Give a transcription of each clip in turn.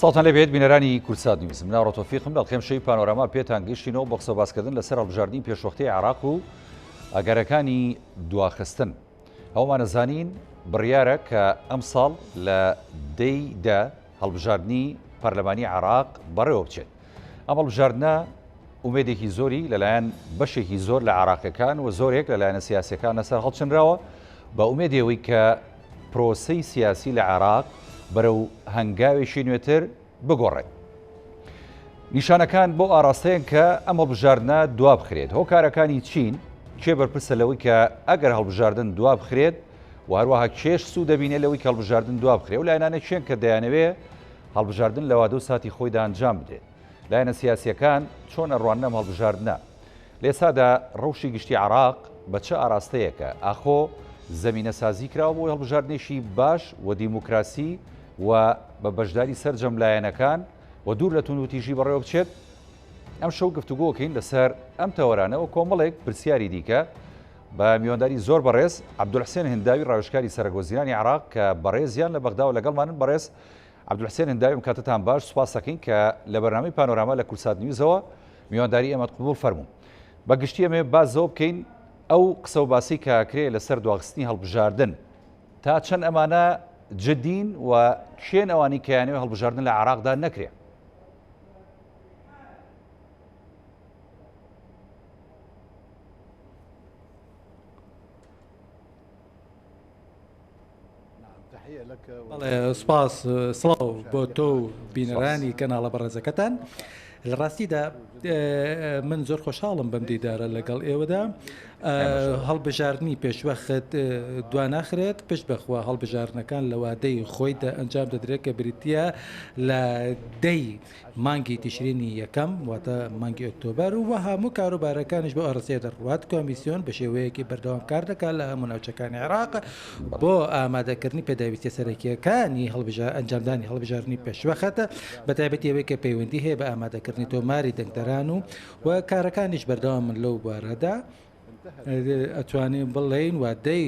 سڵاوتان لێبێت بینەرانی کوردسات نیوز من ئاڕۆ تۆفیقم لە ئەڵقەی ئەمشەوی پانۆراما پێتان گەیشتینەوە بۆ قسە و باسکردن لەسەر هەڵبژاردنی پێشوەختەی عێراق و ئەگەرەکانی دواخستن هەموومان ئەزانین بڕیارە کە ئەمساڵ لە دەی دە هەڵبژاردنی پەرلەمانی عێراق بەڕێوە بچێت ئەم هەڵبژاردنە ئومێدێکی زۆری لەلایەن بەشێکی زۆر لە عێراقیەکان و زۆرێک لە لایەنە سیاسیەکان لەسەر هەڵچنراوە بە ئومێدی ئەوەی کە پرۆسەی سیاسی لە عێراق بەرەو هەنگاوێکی نوێتر بگۆڕێت. نیشانەکان بۆ ئاراستەیەن کە ئەم هەڵبژاردنە دوابخرێت. هۆکارەکانی چین؟ کێ بەرپرسە لەوەی کە ئەگەر هەڵبژاردن دوابخرێت و هەروەها کێش سوود دەبینێت لەوەی کە هەڵبژاردن دوابخرێت؟ ئەو لایەنانە کێن کە دەیانەوێ هەڵبژاردن لە وادە و ساتی خۆیدا ئەنجام بدرێت؟ لایەنە سیاسییەکان چۆن ئەڕواننە ئەم هەڵبژاردنە؟ لە ئێستادا ڕەوشی گشتی عێراق بە چ ئاراستەیەکە؟ ئاخۆ زەمینەسازی کراوە بۆ هەڵبژاردنێکی باش و دیموکراسی و بە بەشداری سەرجەم لایەنەکان و دوور لە توندوتیژی بەڕێوە بچێت؟ ئەمشەو گفتوگۆکەین لەسەر ئەم تەوەرانە و کۆمەڵێک پرسیاری دیکە بە میوانداری زۆر بەڕێز عەبدولحسێن هنداوی ڕاوێژکاری سەرەکوەزیرانی عێراق کە بەڕێزیان لە بەغداوە لەگەڵمانن. بەڕێز عەبدولحسێن هنداوی ئەم کاتەتان باش، سوپاس دەکەین کە لە بەرنامەی پانۆراما لە کوردسات نیوزەوە میوانداری ئێمەت قبوڵ فەرموو. بە گشتی ئەمەوێ باس لەوە بکەین ئەو قسە و باسی کە ئەکرێ لەسەر دواخستنی هەڵبژاردن تا چەند ئەمانە جدین و کێن ئەوانەی کە یانەوێ هەڵبژاردن لە عێراقدا نەکرێ؟ بەڵێ سوپاس سڵاو بۆ تۆ و بینەرانی کەناڵە بەڕێزەکەتان لە ڕاستیدا من زۆر خۆشحاڵم بەم دیدارە لەگەڵ ئێوەدا هەڵبژاردننی پێشوەخت دواناخرێت پشت بەخوا هەڵبژاردنەکان لە وادەی خۆیدا ئەنجام دەدرێت کە بریتە لە دەی مانگی تشرینی یەکەم واتە مانگی ئۆکتۆبەر و هەموو کاروبارەکانیش بۆ ئاڕاستەیە دەڕوات، کۆمیسیۆن بە شێوەیەکی بەردەوام کار دەکات لە هەموو ناوچەکانی عێراق بۆ ئامادەکردنی پێداویستیە سەرەکییەکانی ئەنجامدانی هەڵبژاردنی پێشوەخت، بەتایبەتی ئەوەی کە پەیوەندی هەیە بە ئامادەکردنی تۆماری دەنگدەران و و کارەکانیش بەردەوامن لەو بوارەدا. ئەتوانین بڵێین وادەی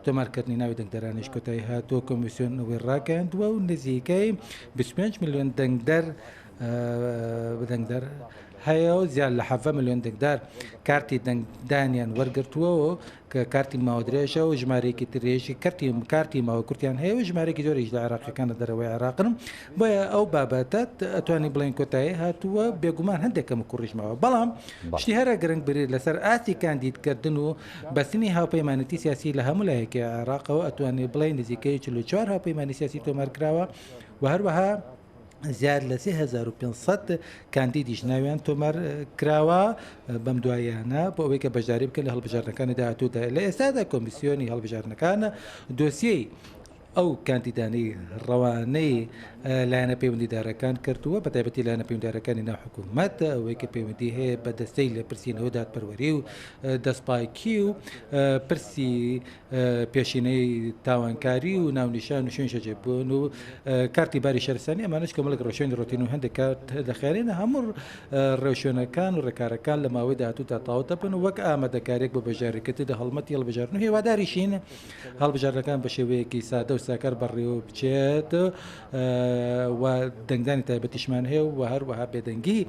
تۆمارکردنی ناوی دەنگدەرانیش کۆتایی هاتووە، کۆمیسیۆن ئەوەی ڕاگەیاندووە و نزیکەی 25 ملیۆن دەنگدەر دەنگدەر هەیە و زیاد لە 17 ملیۆن دەنگدار کارتی دەنگدانیان وەرگرتووە و کە کارتی ماوە درێژە و ژمارەیەکی درێژی کەرتی کارتی ماوە کورتیان هەیە و ژمارەیەکی زۆریش لە عێراقیەکان لە دەرەوەی عێراقن بۆیە ئەو بابەتە ئەتوانین بڵێین کۆتایی هاتووە بێگومان هەندێک کەم و کوڕیش ماوە بەڵام شتی هەرە گرنگ بری لەسەر ئاستی کاندیدکردن و بەستنی هاوپەیمانێتی سیاسی لە هەموو لایەکی عێراقەوە ئەتوانین بڵێین نزیکەی 44 هاوپەیمانی سیاسی تۆمار کراوە و هەروەها زیاد لە 3500 کاندیدیش ناویان تۆمار کراوە بەم دواییانە بۆ ئەوەی کە بەشداری بکەن لە هەڵبژاردنەکانی داهاتوودا لە ئێستادا کۆمیسیۆنی هەڵبژاردنەکان دۆسیەی ئەو کاندیدانەی ڕەوانەی لایەنە پەیوەندیدارەکان کردووە، بەتایبەتی لایەنە پەیوەندیدارەکانی ناو حکوومەت، ئەوەی کە پەیوەندی هەیە بە دەستەی لێپرسینەوە دادپەروەری و دەستپاکی و پرسی پێشینەی تاوانکاری و ناونیشان و شوێن شەجێبوون و کارتی باری شارستانی ئەمانەش کۆمەڵێک ڕێوشوێنی ڕۆتین و هەندێک کات دەخایەنە هەموو ڕێوشوێنەکان و ڕێکارەکان لە ماوەی داهاتوودا تەواو دەبن وەک ئامادەکارییەک بۆ بەشداریکردن لە هەڵمەتی هەڵبژاردن و هیواداریشین هەڵبژاردنەکان بە شێوەیەکی سادە و ساکار بەڕێوە بچێت و دەنگدانی تایبەتیشمان هەیە و هەروەها بێدەنگی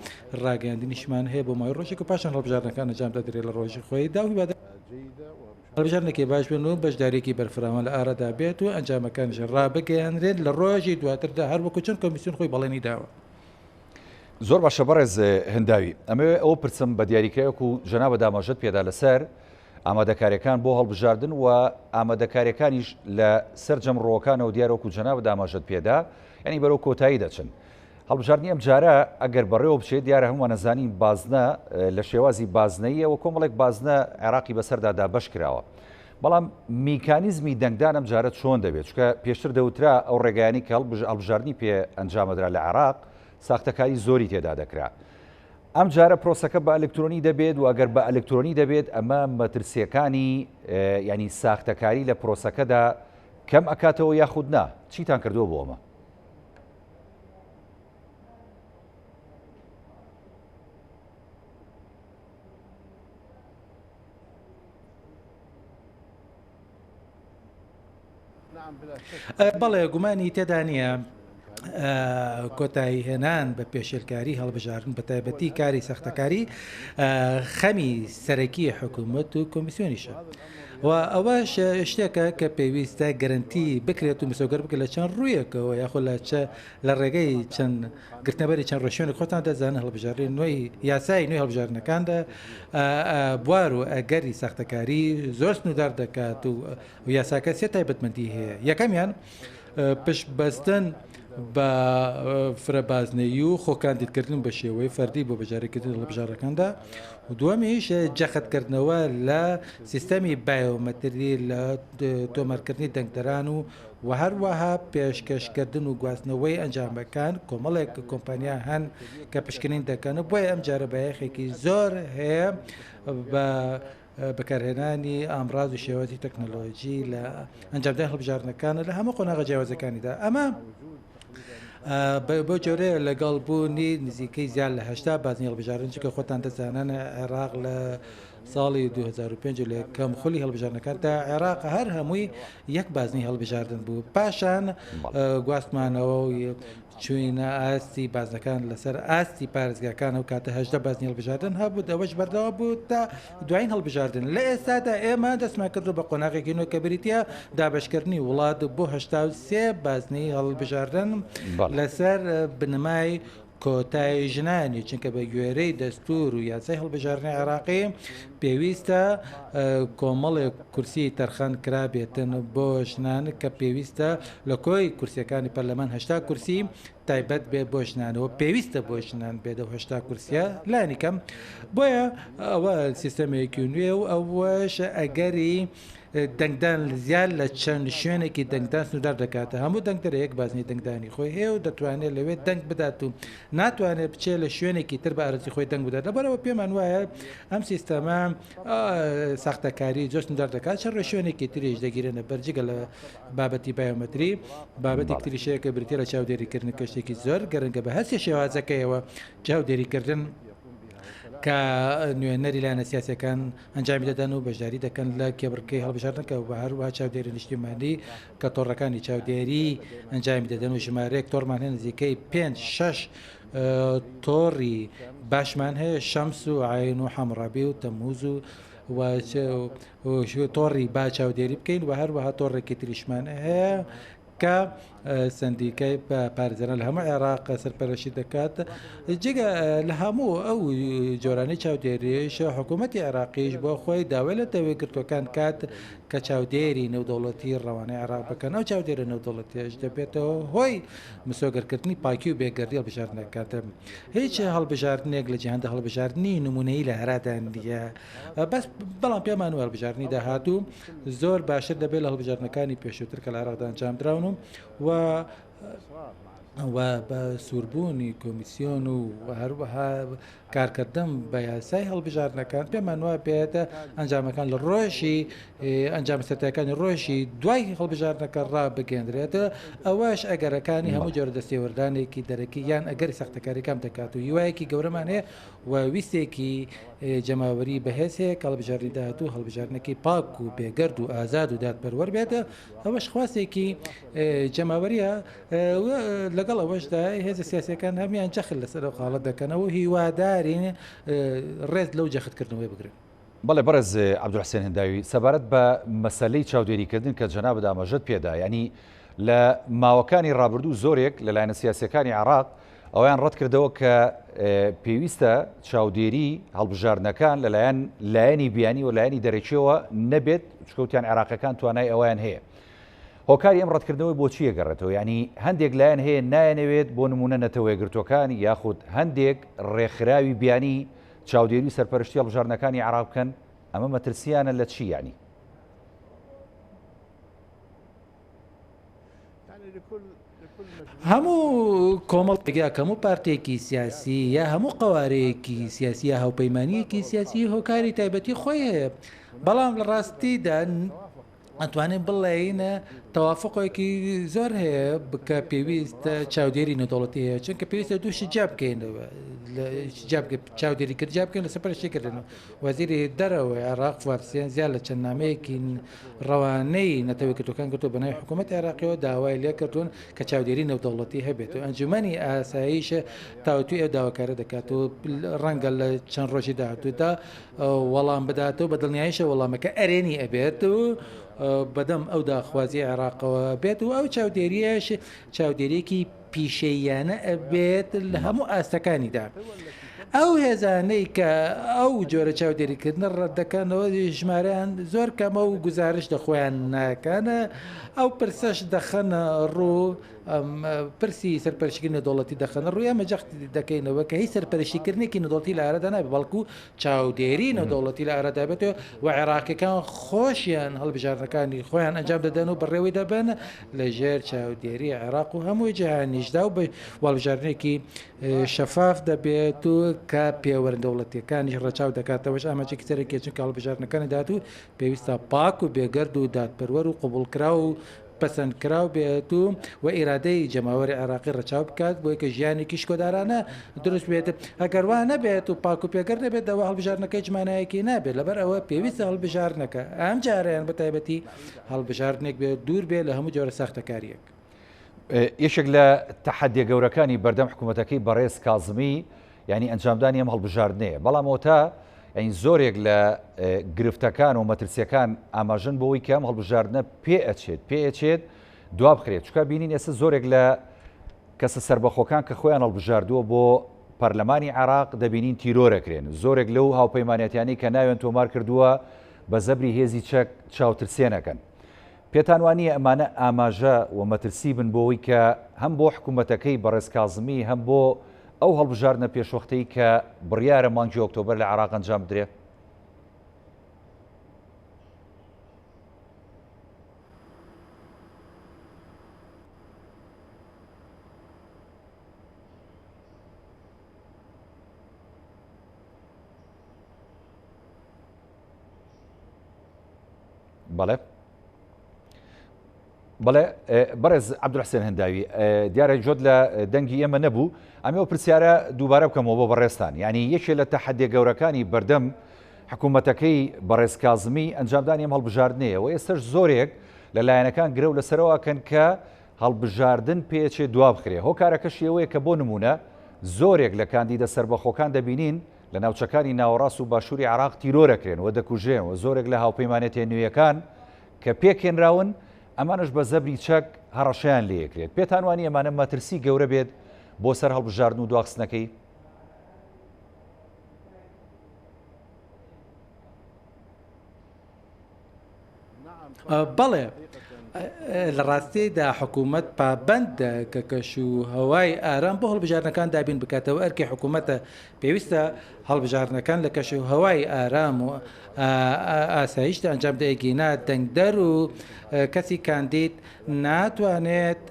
ڕاگەیاندنیشمان هەیە بۆ ماوەی ڕۆژێک و پاشان هەڵبژاردنەکان ئەنجام دەدرێت لە ڕۆژی خۆیدا و هیوادارین هەڵبژاردنێکی باش بن و بەشدارییەکی بەرفراوان لە ئارادا بێت و ئەنجامەکانیش ڕابگەیەنرێت لە ڕۆژی دواتردا هەروەکو چۆن کۆمیسیۆن خۆی بەڵێنی داوە. زۆر باشە بەڕێز هنداوی ئەمەوێ ئەوە پرسم بە دیاریکراوی وەکو جەنابت ئاماژەت پێدا لەسەر ئامادەکاریەکان بۆ هەڵبژاردن و ئامادەکاریەکانیش لە سەرجەم ڕووەکانەوە دیارە وەکو جەنابت ئاماژەت پێدا یعنی بەرەو کۆتایی دەچن هەڵبژاردنی ئەم جارە ئەگەر بەڕێوە بچێت دیارە هەمووان ئەزانین بازنە لە شێوازی بازنەیە و کۆمەڵێک بازنە عێراقی بەسەردا دابەش کراوە بەڵام میکانیزمی دەنگدان ئەم جارە چۆن دەبێت چونکە پێشتر دەوترا ئەو ڕێگایانی کە هەڵبژاردنی پێ ئەنجامەدرا لە عێراق ساختەکاری زۆری تێدا دەکرا ئەم جارە پرۆسەکە بە ئەلکترۆنی دەبێت و ئەگەر بە ئەلکترۆنی دەبێت ئەمە مەترسیەکانی ینی ساختەکاری لە پرۆسەکەدا کەم ئەکاتەوە یاخود نا چیتان کردووە بۆ ئەمە؟ بەڵێ گومانی تێدا نییە. کۆتایی هێنان بە پێشێلکاری هەڵبژاردن بە تایبەتی کاری سەختەکاری خەمی سەرەکی حکوومەت و کۆمیسیۆنیشە. و ئەوەش شتێکە کە پێویستە گەرەنتی بکرێت و مسۆگەر بکرێت لە چەند ڕوویەکەوە یاخۆ لە چە لە ڕێگەی چەند گرتنەبەری چەند ڕێشوێنێک خۆتان دەزانن هەڵبژاردنی نوێی یاسای نوێی هەڵبژاردنەکاندا بوار و ئەگەری ساختەکاری زۆر سنووردار دەکات و یاساکە سێ تایبەتمەندی هەیە یەکەمیان پشت بەستن بە فرەبازنەیی و خۆکاندیدکردن بە شێوەی فەردی بۆ بەشداریکردن لە هەڵبژاردنەکاندا و دووەمیش جەختکردنەوە لە سیستەمی بایۆمەتری لە تۆمارکردنی دەنگدەران و و هەروەها پێشکەشکردن و گواستنەوەی ئەنجامەکان، کۆمەڵێک کۆمپانیا هەن کە پشکنین دەکەن و بۆیە ئەمجارە بایەخێکی زۆر هەیە بە بەکارهێنانی ئامراز و شێوازی تەکنەلۆژی لە ئەنجامدانی هەڵبژاردنەکان لە هەموو قۆناغە جیاوازەکانیدا ئەمە بەو جۆرەیە لەگەڵ بوونی نزیکەی زیاد لە 80 بازنەی هەڵبژاردن چونکە خۆتان دەزانن عێراق لە ساڵی 2005 لە یەکەم خولی هەڵبژاردنەکان تا عێراق هەر هەمووی یەک بازنەی هەڵبژاردن بوو پاشان گواستمانەوە و چوینە ئاستی بازنەکان لەسەر ئاستی پارێزگاکان ئەو کاتە 18 بازنەی هەڵبژاردن هەبوو ئەوەش بەردەوام بوو تا دوایین هەڵبژاردن لە ئێستادا ئێمە دەستمان کردو بە قۆناغێکی نوێ کە بریتیە دابەشکردنی وڵات بۆ 83 بازنەی هەڵبژاردن لەسەر بنەمای کۆتای ژنانی، چونکە بە گوێرەی دەستوور و یاسای هەڵبژاردنی عێراقی پێویستە کۆمەڵێک کورسی تەرخان کرابێتن بۆ ژنان کە پێویستە لە کۆی کورسیەکانی پەرلەمان 80 کورسی تایبەت بێت بۆ ژنان و پێویستە بۆ ژنان بێت ئەو 80 کورسیە لانی کەم بۆیە ئەوە سیستەمێکی نوێ و ئەوەش ئەگەری دەنگدان زیاد لە چەند شوێنێکی دەنگدان سنووردار دەکات، هەموو دەنگدەرێک بازنەی دەنگدانی خۆی هەیە و دەتوانێت لەوێ دەنگ بدات و ناتوانێت بچێت لە شوێنێکی تر بە ئارەزووی خۆی دەنگ بدات، لەبەرئەوە پێمان وایە ئەم سیستەمە ساختەکاری زۆر سنووردار دەکات، چەند ڕێوشوێنێکی تریش دەگیرێنە بەر جگە لە بابەتی بایۆمەتری، بابەتێکی تریش هەیە کە بریتییە لە چاودێریکردن کە شتێکی زۆر گرنگە بە هەرسێ شێوازەکەیەوە چاودێریکردن کە نوێنەری لایەنە سیاسیەکان ئەنجامی دەدەن و بەشداری دەکەن لە کێبڕکێی هەڵبژاردنەکە و هەروەها چاودێری نیشتیمانی کە تۆڕەکانی چاودێری ئەنجامی دەدەن و ژمارەیەک تۆڕمان هەیە نزیکەی پێنج شەش تۆڕی باشمان هەیە شەمس و عین و حەمڕابی و تەموز و و تۆڕی با چاودێری بکەین و هەروەها تۆڕێکی تریشمان هەیە کە سەندیکای پارێزەران لە هەموو عێراق سەرپەرشتی دەکات، جگە لە هەموو ئەو جۆرانەی چاودێریش، حکوومەتی عێراقیش بۆ خۆی داوای لە نەتەوەیەکگرتووەکان کات کە چاودێری نێودەوڵەتی ڕەوانەی عێراق بکەن، ئەو چاودێرە نێودەوڵەتیەش دەبێتە هۆی مسۆگەرکردنی پاکی و بێگەردی هەڵبژاردنەکان. هیچ هەڵبژاردنێک لە جیهاندا هەڵبژاردنی نموونەیی لە هەرادا نییە، بەس بەڵام پێمان وایە هەڵبژاردنی داهاتوو زۆر باشتر دەبێت لە هەڵبژاردنەکانی پێشووتر کە لە عێراقدا ئەنجامدراون و و بە سووربوونی کۆمیسیۆن و هەروەها کارکردن بە یاسای هەڵبژاردنەکان پێمان وایە بێت ئەنجامەکان لە ڕۆژی ئەنجام سەرەتایەکانی ڕۆژی دوای هەڵبژاردنەکە ڕابگەندرێت ئەوەش ئەگەرەکانی هەموو جۆرە دەستێوەردانێکی دەرەکی یان ئەگەری سەختەکاری کەم دەکات و هیوایەکی گەورەمان هەیە و ویستێکی جەماوەری بەهێز هەیە کە هەڵبژاردنی داهاتوو هەڵبژاردنێکی پاک و بێگەرد و ئازاد و دادپەروەر بێت، ئەوەش خواستێکی جەماوەریە لەگەڵ ئەوەشدا هێزە سیاسیەکان هەموویان جەخت لەسەر ئەو خاڵە دەکەنەوە و هیوادارین ڕێز لەو جەختکردنەوەی بگرن. بەڵێ بەڕێز عەبدولحسێن هنداوی، سەبارەت بە مەسەلەی چاودێریکردن کە جەنابت ئاماژەت پێدا، یانی لە ماوەکانی ڕابردوو زۆرێک لە لایەنە سیاسیەکانی عێراق ئەوەیان ڕەتکردەوە کە پێویستە چاودێری هەڵبژاردنەکان لەلایەن لایەنی بیانی و لایەنی دەرەکیەوە نەبێت، چونکە وتیان عێراقیەکان توانای ئەوەیان هەیە. هۆکاری ئەم ڕەتکردنەوەی بۆ چی ئەگەڕێتەوە؟ یانی هەندێک لایەن هەیە نایانەوێت بۆ نمونە نەتەوەیەکگرتووەکان یاخود هەندێک ڕێکخراوی بیانی چاودێری و سەرپەرشتی هەڵبژاردنەکانی عێراق بکەن، ئەمە مەترسییانە لە چی یانی؟ هەموو کۆمەڵێک یا هەموو پارتێکی سیاسی یا هەموو قەوارەیەکی سیاسی یا هاوپەیمانییەکی سیاسی هۆکاری تایبەتی خۆی هەیە، بەڵام لە ڕاستیدا ئەتوانین بڵێین تەوافقێکی زۆر هەیە کە پێویستە چاودێری نێودەوڵەتی هەیە، چونکە پێویستە دوو شت جیا بکەینەوە، چاودێری کرد جیا بکەین لە سەرپەرشتیکردن. وەزیری دەرەوەی عێراق فواد حسێن زیاد لە چەند نامەیەکی ڕەوانەی نەتەوە یەکگرتووەکان کردووە بە ناوی حکوومەتی عێراقیەوە داوای لێکردوون کە چاودێری نێودەوڵەتی هەبێت و ئەنجوومەنی ئاسایش تاوتوێی ئەو داواکاریە دەکات و ڕەنگە لە چەند ڕۆژی داهاتوودا وەڵام بداتەوە، بە دڵنیاییشەوە وەڵامەکە ئەرێنی ئەبێت و بەدەم ئەو داخوازیەی عێراقەوە بێت و ئەو چاودێریەش چاودێریەکی پیشەییانە ئەبێت لە هەموو ئاستەکانیدا. ئەو هێزانەی کە ئەو جۆرە چاودێریکردنە ڕەتدەکەنەوە ژمارەیان زۆر کەمە و گوزارشت لە خۆیان ناکەن، ئەو پرسەش دەخەنە ڕوو پرسی سەرپەرشتیکردنی نێودەوڵەتی دەخەنە ڕوو، ئێمە جەخت دەکەینەوە کە هیچ سەرپەرشتیکردنێکی نێودەوڵەتی لە ئارادا نابێت، بەڵکو چاودێری نێودەوڵەتی لە ئارادا بێت و عێراقیەکان خۆشیان هەڵبژاردنەکانی خۆیان ئەنجام دەدەن و بەڕێوەی دەبەن لە ژێر چاودێری عێراق و هەموو جیهانیشدا و هەڵبژاردنێکی شەفاف دەبێت و کە پێوەرە دەوڵەتیەکانیش ڕەچاو دەکاتەوەش ئامانجێکی سەرەکیە چونکە هەڵبژاردنەکانی داهاتوو پێویستە پاک و بێگەرد و دادپەروەر و قبوڵکراو و پەسەندکراو بێت و و ئیرادەی جەماوەری عێراقی ڕەچاو بکات بۆی کە ژیانێکی شکۆدارانە دروست بێت، ئەگەر وا نەبێت و پاک و پێگەرد نەبێت ئەوە هەڵبژاردنەکە هیچ مانایەکی نابێت، لەبەر ئەوە پێویستە هەڵبژاردنەکە ئەم جارەیان بە تایبەتی هەڵبژاردنێک بێت دوور بێت لە هەموو جۆرە ساختەکارییەک. یەکێک لە تەحەدیە گەورەکانی بەردەم حکوومەتەکەی بەڕێز کازمی یانی ئەنجامدانی ئەم هەڵبژاردنەیە، بەڵام ئەوەتا یانی زۆرێک لە گرفتەکان و مەترسیەکان ئاماژەن بۆ ئەوەی کە ئەم هەڵبژاردنە پێ ئەچێت پێ ئەچێت دوا بخرێت، چونکە بینین ئێستا زۆرێک لە کەسە سەربەخۆکان کە خۆیان هەڵبژاردووە بۆ پەرلەمانی عێراق دەبینین تیرۆرەکرێن، زۆرێک لەو هاوپەیمانەتیانەی کە ناویان تۆمار کردووە بە زەبری هێزی چەک چاوترسێنەکەن. پێتان وا نییە ئەمانە ئاماژە و مەترسی بن بۆ ئەوەی کە هەم بۆ حکوومەتەکەی بەڕێز کازمی هەم بۆ ئەو هەڵبژاردنە پێشوەختەی کە بڕیارە مانگی ئۆکتۆبەر لە عێراق ئەنجام بدرێ؟ بەڵێ بەڵێ بەڕێز عبدالحسێن هەنداوی دیارە جۆت لە دەنگی ئێمە نەبوو ئەمە ئەو پرسیارە دووبارە بکەمەوە بۆ بەڕێزتان یعنی یەکێ لە تەحەدیە گەورەکانی بەردەم حکوومەتەکەی بەڕێز کازمی ئەنجامدانی ئەم هەڵبژاردنەیە و ئێستش زۆرێک لە لایەنەکان گرەو لەسەرەوە کەن کە هەڵبژاردن پێچێ دوابخرێ هۆکارەکەشی ئەوەیە کە بۆ نمونە زۆرێک لە کاندیدە سەربەخۆکان دەبینین لە ناوچەکانی ناوەڕاست و باشووری عێراق تیرۆرەکرێن و دەکوژرێن و زۆرێک لە هاوپەیمانێتیە نوێیەکان کە پێکهێنراون ئەمانەش بە زەبری چەک هەڕەشەیان لێکرێت. پێتان وانییە ئەمانە مەترسی گەورە بێت بۆ سەر هەڵبژاردن و دواخستنەکەی؟ بەڵێ، لە ڕاستیدا حکوومەت پابەندە کە کەش و هەوای ئارام بۆ هەڵبژاردنەکان دابین بکاتەوە، ئەرکی حکوومەتە پێویستە هەڵبژاردنەکان لە کەش و هەوای ئارام و ئاسایشدا ئەنجام بدەیت، گینا دەنگدەر و کەسی کاندید ناتوانێت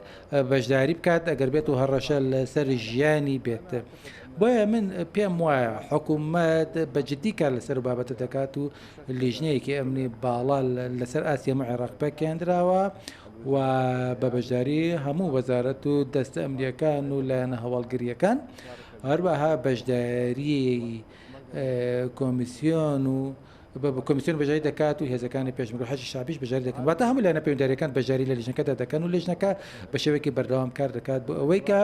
بەشداری بکات ئەگەر بێت و هەڕەشە لەسەر ژیانی بێت. بۆیە من پێم وایە حکوومەت بە جددی کار لەسەر بابەتە دەکات و لیژنەیەکی ئەمنی باڵا لەسەر ئاستی هەموو عێراق پێکهێنراوە و بە بەشداری هەموو وەزارەت و دەستە ئەمنییەکان و لایەنە هەواڵگرییەکان، هەروەها بەشداریی کۆمیسیۆن و کۆمیسیۆن بەشداری دەکات و هێزەکانی پێشمەرگە و حەشدی شەعبیش بەشداری دەکەن. واتە هەموو لایەنە پەیوەندیدارەکان بەشداری لە لیژنەکەدا دەکەن و لیژنەکە بە شێوەیەکی بەردەوام کار دەکات بۆ ئەوەی کە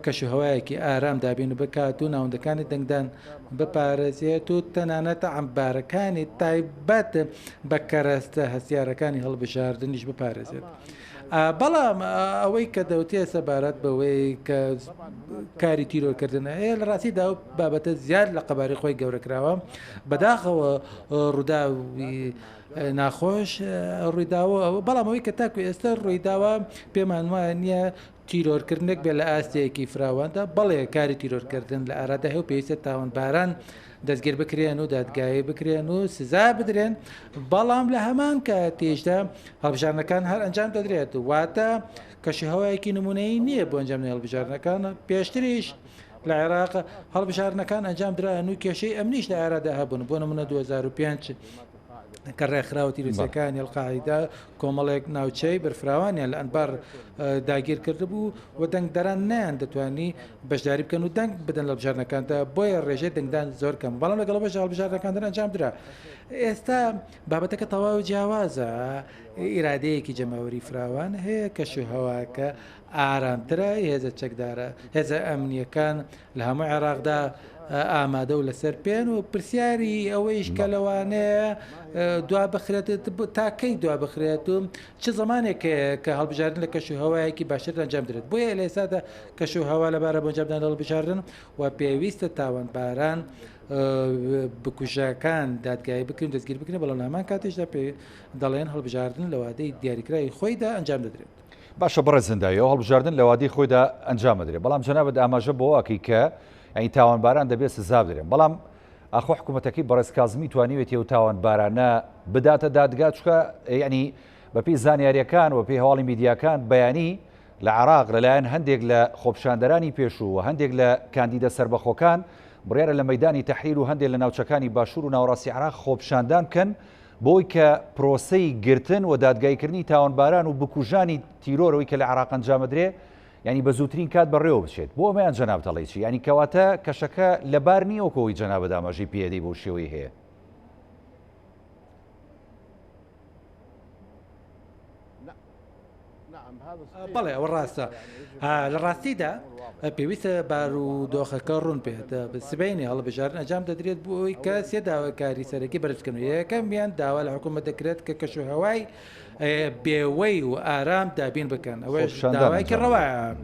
کەشوهەوایەکی ئارام دابین بکات و ناوەندەکانی دەنگدان بپارێزێت و تەنانەت عەمبارەکانی تایبەت بە کەرەستە هەستیارەکانی هەڵبژاردنیش بپارێزێت. بەڵام ئەوەی کە دەوترێت سەبارەت بەوەی کە کاری تیرۆرکردن هەیە لە ڕاستیدا ئەو بابەتە زیاد لە قەبارەی خۆی گەورە کراوە. بەداخەوە ڕووداوی ناخۆش ڕوویداوە، بەڵام ئەوەی کە تاکو ئێستا ڕوویداوە پێمان وایە نییە تیرۆرکردنێک بێت لە ئاستێکی فراواندا، بەڵێ کاری تیرۆرکردن لە ئارادا هەیە و پێویستە تاوانباران دەستگیر بکرێن و دادگایی بکرێن و سزا بدرێن، بەڵام لە هەمان کاتیشدا هەڵبژاردنەکان هەر ئەنجام دەدرێت، واتە کەشوهەوایەکی نمونەیی نییە بۆ ئەنجامدانی هەڵبژاردنەکان، پێشتریش لە عێراق هەڵبژاردنەکان ئەنجام دران و کێشەی ئەمنیش لە ئارادا هەبوون، بۆ نمونە 2005. کە ڕێکخراوە تیرۆریستیەکانی ئەلقاعیدە کۆمەڵێک ناوچەی بەرفراوانیان لە ئەنبار داگیر کردبوو و دەنگدەران نەیان دەتوانی بەشداری بکەن و دەنگ بدەن لە هەڵبژاردنەکاندا بۆیە ڕێژەی دەنگدان زۆر کەم بەڵام لەگەڵ بەش هەڵبژاردنەکاندا ئەنجام درا ئێستا بابەتەکە تەواو جیاوازە ئیرادەیەکی جەماوەری فراوان هەیە کەش و هەواکە ئارامترە هێزە چەکدارە هێزە ئەمنیەکان لە هەموو عێراقدا ئامادە و لەسەر پێن و پرسیاری ئەوەیش کە لەوانەیە دوا بخرێت تا کەی دوا بخرێت و چ زمانێک کە هەڵبژاردن لە کەش و هەوایەکی باشتر ئەنجام درێت بۆیە لە ئێستادا کەش و هەوا لەبارە بۆ ئەنجامدان هەڵبژاردن و پێویستە تاوانباران بکوژەکان دادگایی بکرێن دەستگیر بکرێن بەڵام لە هەمان کاتیشدا پێ دەڵێن هەڵبژاردن لە وادەی دیاریکراوی خۆیدا ئەنجام دەدرێت. باشە بەڕێز زنداوی ئەو هەڵبژاردن لە وادەی خۆیدا ئەنجام ئەدرێ بەڵام جەنابت ئاماژە بەوە ئەکەی کە یانی تاوانباران دەبێ سزا بدرێن بەڵام ئاخۆ حکوومەتەکەی بەڕێز کازمی توانیوێتی ئەو تاوانبارانە بداتە دادگا چونکە یانی بەپێی زانیاریەکان و پێی هەواڵی میدیاکان بەیانی لە عراق لەلایەن هەندێک لە خۆپشاندەرانی پێشوو و هەندێک لە کاندیدە سەربەخۆکان بڕیارە لە مەدانی تەحریر و هەندێک لە ناوچەکانی باشوور و ناوەڕاستی عراق خۆپشاندان بکەن بۆی کە پرۆسەی گرتن و دادگایکردنی تاوانباران و بکوژانی تیرۆر ئەوەی کە لە عێراق ئەنجامەدرێ یانی بە زووترین کات بەڕێوە بچێت بۆ ئەمەیان جەنابت ئەڵێی چی یانی کەواتە کەشەکە لەبار نییە وەکو ئەوەی جەنابت ئاماژەی پێدەی بەو شێوەی هەیە. بەڵێ ئەوە ڕاستە لە ڕاستیدا پێویستە بارودۆخەکە ڕوون بێت سبینی هەڵبژاردن ئەنجام دەدرێت بۆ ئەوەی کە سێ داواکاری سەرەکی بەرز بکەن یەکەمیان داوا لە حکوومەت دەکرێت کە کەشوهەوای بێوەی و ئارام دابین بکەن ئەوەش داوایەکی ڕەوایە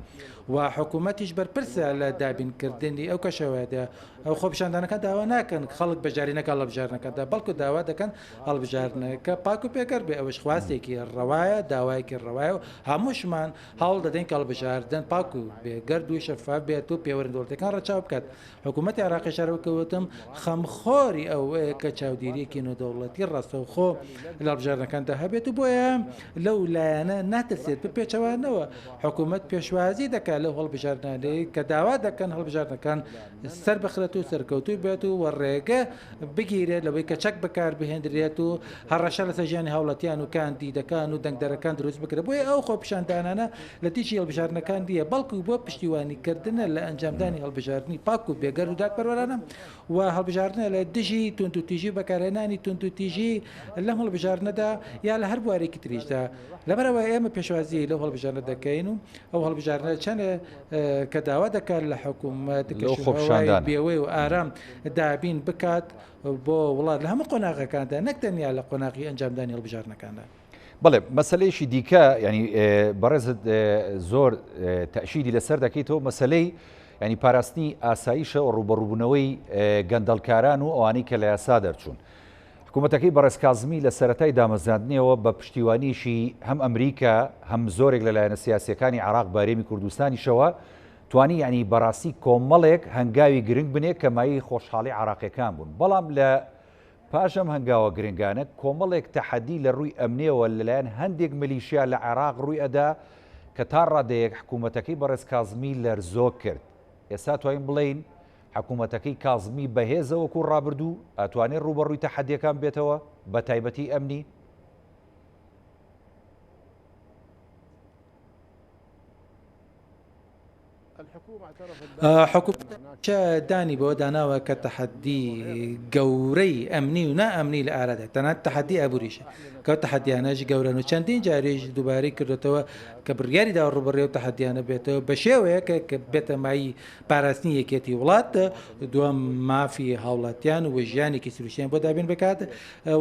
و حکوومەتیش بەرپرسە لە دابینکردنی ئەو کەشەوەدا ئەو خۆپیشاندانەکان داوا ناکەن خەڵک بەشداری نەکات لە بژاردنەکاندا بەڵکو داوا دەکەن هەڵبژاردنەکە پاک و پێکەر بێ ئەوەش خواستێکی ڕەوایە داوایەکی ڕەوایە و هەمووشمان هەوڵ دەدەین کە هەڵبژاردن پاک و بێگەرد و شەفاف بێت و پێوەرە دەوڵەتەکان ڕەچاو بکات حکوومەتی عێراقیش هەر وەک وتم خەمخۆری ئەوەیە کە چاودێرییەکی نێودەوڵەتی ڕاستەوخۆ لە هەڵبژاردنەکاندا هەبێت و بۆیە لەو لایەنە ناترسێت بە پێچەوانەوە حکوومەت پێشوازی دەکات لەو هەڵبژاردنانەی کە داوا دەکەن هەڵبژاردنەکان سەربخرێت و سەرکەوتوو بێت و ڕێگە بگیرێت لەوەی کە چەک بەکاربهێندرێت و هەڕەشە لەسەر ژیانی هاوڵاتیان و کاندیدەکان و دەنگدەرەکان دروست بکرێت، بۆیە ئەو خۆپیشاندانانە لە دژی هەڵبژاردنەکان نییە، بەڵکو بۆ پشتیوانیکردنە لە ئەنجامدانی هەڵبژاردنی پاک و بێگەرد و دادپەروەرانە و هەڵبژاردنە لە دژی توندوتیژی و بەکارهێنانی توندوتیژی لەم هەڵبژاردنەدا یا لە هەر بوارێکی تریشدا. لەبەرئەوە ئێمە پێشوازی لەو هەڵبژاردنە دەکەین و ئەو هەڵبژاردنە چەندە کە داوا دەکات لە حکوومەت لەو کەشوهەوای خۆپیشاندانە. بێوەی و ئارام دابین بکات بۆ وڵات لە هەموو قۆناغەکاندا نەک تەنیا لە قۆناغی ئەنجامدانی هەڵبژاردنەکاندا. بەڵێ مەسەلەیەکی دیکە یانی بەڕێزت زۆر تەئشیدی لەسەر دەکەیتەوە مەسەلەی ینی پاراستنی ئاسایشە و ڕوبەڕوبوونەوەی گەندەڵکاران و ئەوانەی کە لە یاسا دەرچوون. حکوومەتەکەی بەڕێز کازمی لە سەرەتای دامەزراندنیەوە بە پشتیوانیشی هەم ئەمریکا هەم زۆرێک لە لایەنە سیاسیەکانی عراق بارێمی کوردستانیشەوە توانی یعنی بەڕاستی کۆمەڵێک هەنگاوی گرنگ بنێ کە مایەی خۆشحاڵی عراقیەکان بوون بەڵام لە پاش ئەم هەنگاوە گرنگانە کۆمەڵێک تەحەدی لە ڕووی ئەمنیەوە لەلایەن هەندێک ملیشیا لە عێراق ڕووی ئەدا کە تا ڕادەیەک حکوومەتەکەی بەڕێز کازمی لەرزۆک کرد ئێستا توانین بڵێین حکوومەتەکەی کازمی بەهێزە وەکوو ڕابردوو ئەتوانێ ڕووبەڕووی تەحەدیەکان بێتەوە بە تایبەتی ئەمنی؟ حکومەت دانی بەوە داناوە کە تەحەدی گەورەی ئەمنی و نائەمنی لە ئارادا تەنانەت تەحەدی ئابووریش کە ئەو تەحەدیانەش گەورەن و چەندین جاریش دووبارەی کردوێتەوە کە بڕیاری دا ڕووبەڕووی ئەو تەحەدیانە بێتەوە بە شێوەیەک کە بێتە مایەی پاراستنی یەکێتی وڵات دووەم مافی هاوڵاتیان و ژیانێکی سروشتیان بۆ دابین بکات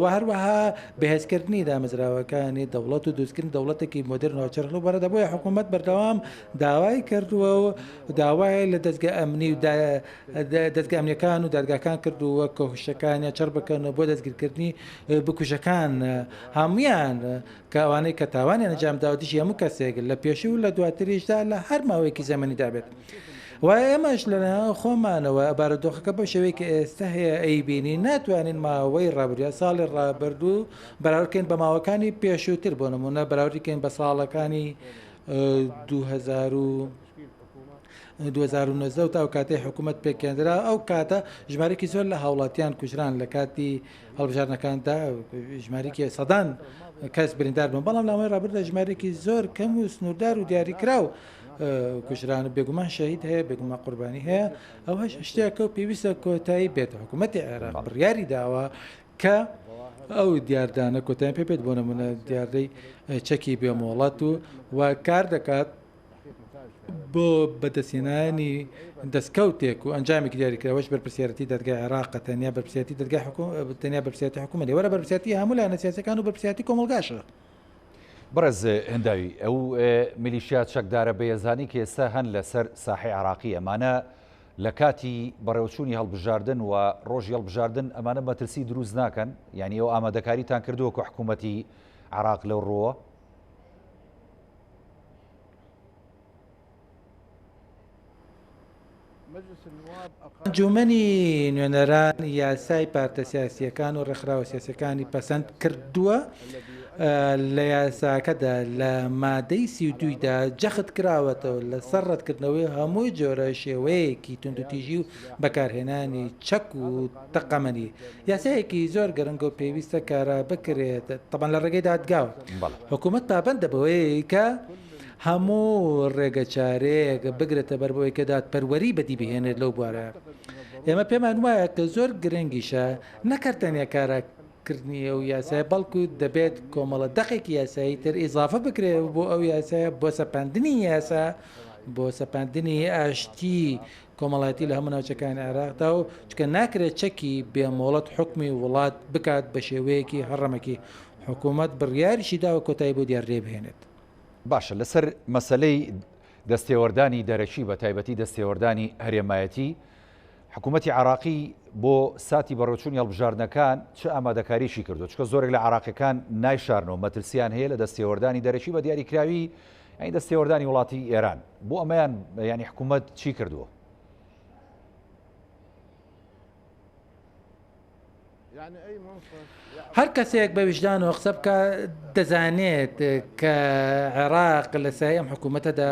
و هەروەها بەهێزکردنی دامەزراوەکانی دەوڵەت و دروستکردنی دەوڵەتێکی مۆدرن و هاوچەرخ لەو بارەدا بۆیە حکوومەت بەردەوام داوای کردووە و داوای لە دەزگە ئەمنی و دەزگە ئەمنیەکان و دادگاکان کردووە کە هۆشەکانیان چڕ بکەن و بۆ دەستگیرکردنی بکوژەکان هەموویان کە ئەوانەی کە تاوانیان ئەنجام داوە دژی هەموو کەسێک لە پێشوو و لە دواتریشدا لە هەر ماوەیەکی زەمەنیدا بێت و ئێمەش لەلایەن خۆمانەوە بارودۆخەکە بەو شێوەیە کە ئێستا هەیە ئەیبینین ناتوانین ماوەی ڕابردوو یا ساڵی ڕابردوو بەراورد کەین بە ماوەکانی پێشووتر بۆ نموونە بەراوردی کەین بە ساڵەکانی 2000. 2019 و تا ئەو کاتەی حکوومەت پێکهێنرا ئەو کاتە ژمارەیەکی زۆر لە هاوڵاتیان کوژران لە کاتی هەڵبژاردنەکاندا ژمارەیەکی سەدان کەس بریندار بوون بەڵام لە ماوەی ڕابردوودا ژمارەیەکی زۆر کەم و سنووردار و دیاریکراو کوژران و بێگومان شەهید هەیە بێگومان قوربانی هەیە ئەوەش شتێکە و پێویستە کۆتایی بێت حکوومەتی عێراق بڕیاری داوە کە ئەو دیاردانە کۆتایان پێ بێت بۆ نمونە دیاردەی چەکی بێمۆڵەت و و کار دەکات بۆ بەدەستهێنانی دەستکەوتێک و ئەنجامێکی دیاریکراوەش بەرپرسیارەتی دادگای عێراقە تەنیا بەرپرسیارەتی دەرگای حکوم تەنیا بەرپرسیارەتی حکومەت نیە وەرە بەرپرسیارەتی هەموو لایەنە سیاسیەکان و بەرپرسیارەتی کۆمەڵگاشە. بەڕێز هنداوی، ئەو میلیشیا چەکدارە بەهێزانەی کە ئێستا هەن لەسەر ساحەی عێراقی، ئەمانە لە کاتی بەڕێوەچوونی هەڵبژاردن و ڕۆژی هەڵبژاردن ئەمانە مەترسی دروست ناکەن؟ یانی ئەو ئامادەکاریتان کردووە کە حکوومەتی عێراق لەو ڕووە؟ ئەنجوومەنی نوێنەران یاسای پارتە سیاسییەکان و ڕێکخراوە سیاسییەکانی پەسەند کردووە، لە یاساکەدا لە مادەی 32 دا جەخت کراوەتەوە لەسەر ڕەتکردنەوەی هەموو جۆرە شێوەیەکی توندوتیژی و بەکارهێنانی چەک و تەقەمەنی. یاسایەکی زۆر گرنگە و پێویستە کارا بکرێت، تەبعەن لە ڕێگەی دادگاوە. حکوومەت پابەندە بەوەی کە هەموو ڕێگەچارەیەک بگرێتە بەر بۆ ئەوەی کە دادپەروەری بەدی بهێنێت لەو بوارە. ئێمە پێمان وایە کە زۆر گرنگیشە نەک هەر تەنیا کاراکردنی ئەو یاسایە، بەڵکو دەبێت کۆمەڵە دەقێکی یاسایی تر ئیزافە بکرێت بۆ ئەو یاسایە بۆ سەپاندنی یاسا، بۆ سەپاندنی ئاشتی کۆمەڵایەتی لە هەموو ناوچەکانی عێراقدا و چونکە ناکرێت چەکی بێ مۆڵەت حوکمی وڵات بکات بە شێوەیەکی هەڕەمەکی، حکوومەت بڕیاریشی داوە کۆتایی بەو دیاردەیە بهێنێت. باشە لەسەر مەسەلەی دەستێوەردانی دەرەکی بە تایبەتی دەستێوەردانی هەرێمایەتی، حکوومەتی عێراقی بۆ ساتی بەڕێوەچوونی هەڵبژاردنەکان چ ئامادەکاریی کردووە؟ چونکە زۆرێک لە عێراقییەکان نایشارنەوە مەترسییان هەیە لە دەستێوەردانی دەرەکی بە دیاریکراوی یانی دەستێوەردانی وڵاتی ئێران. بۆ ئەمەیان یانی حکوومەت چی کردووە؟ هەر کەسێک بە ویژدانەوە قسە بکا دەزانێت کە عێراق لە سایەی ئەم حکوومەتەدا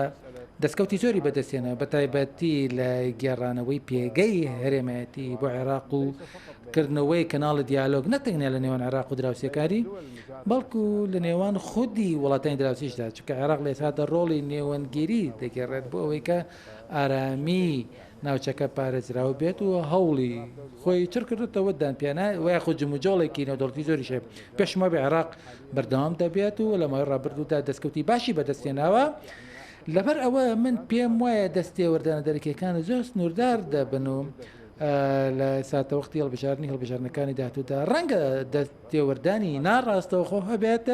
دەستکەوتی زۆری بەدەستهێنا بە تایبەتی لە گێڕانەوەی پێگەی هەرێمایەتی بۆ عێراق و کردنەوەی کەناڵی دیالۆگ نەک تەنیا لە نێوان عێراق و دراوسێکانی بەڵکو لە نێوان خودی وڵاتانی دراوسیشدا چونکە عێراق لە ئێستادا ڕۆڵی نێوەندگیری دەگێڕێت بۆ ئەوەی کە ئارامی ناوچەکە پارێزراو بێت و هەوڵی خۆی چڕ کردوتەوە دانپیانا و یاخود جموجۆڵێکی نێودەوڵەتی زۆریش هەیە پێشم وابێ عێراق بەردەوام دەبێت و لە ماوەی ڕابردوودا دەستکەوتی باشی بەدەستهێناوە لەبەر ئەوە من پێم وایە دەستێوەردانە دەرەکیەکان زۆر سنووردار دەبن و لە ساتەوەختی هەڵبژاردنی هەڵبژاردنەکانی داهاتوودا ڕەنگە دەست تێوەردانی ناڕاستەوخۆ هەبێت،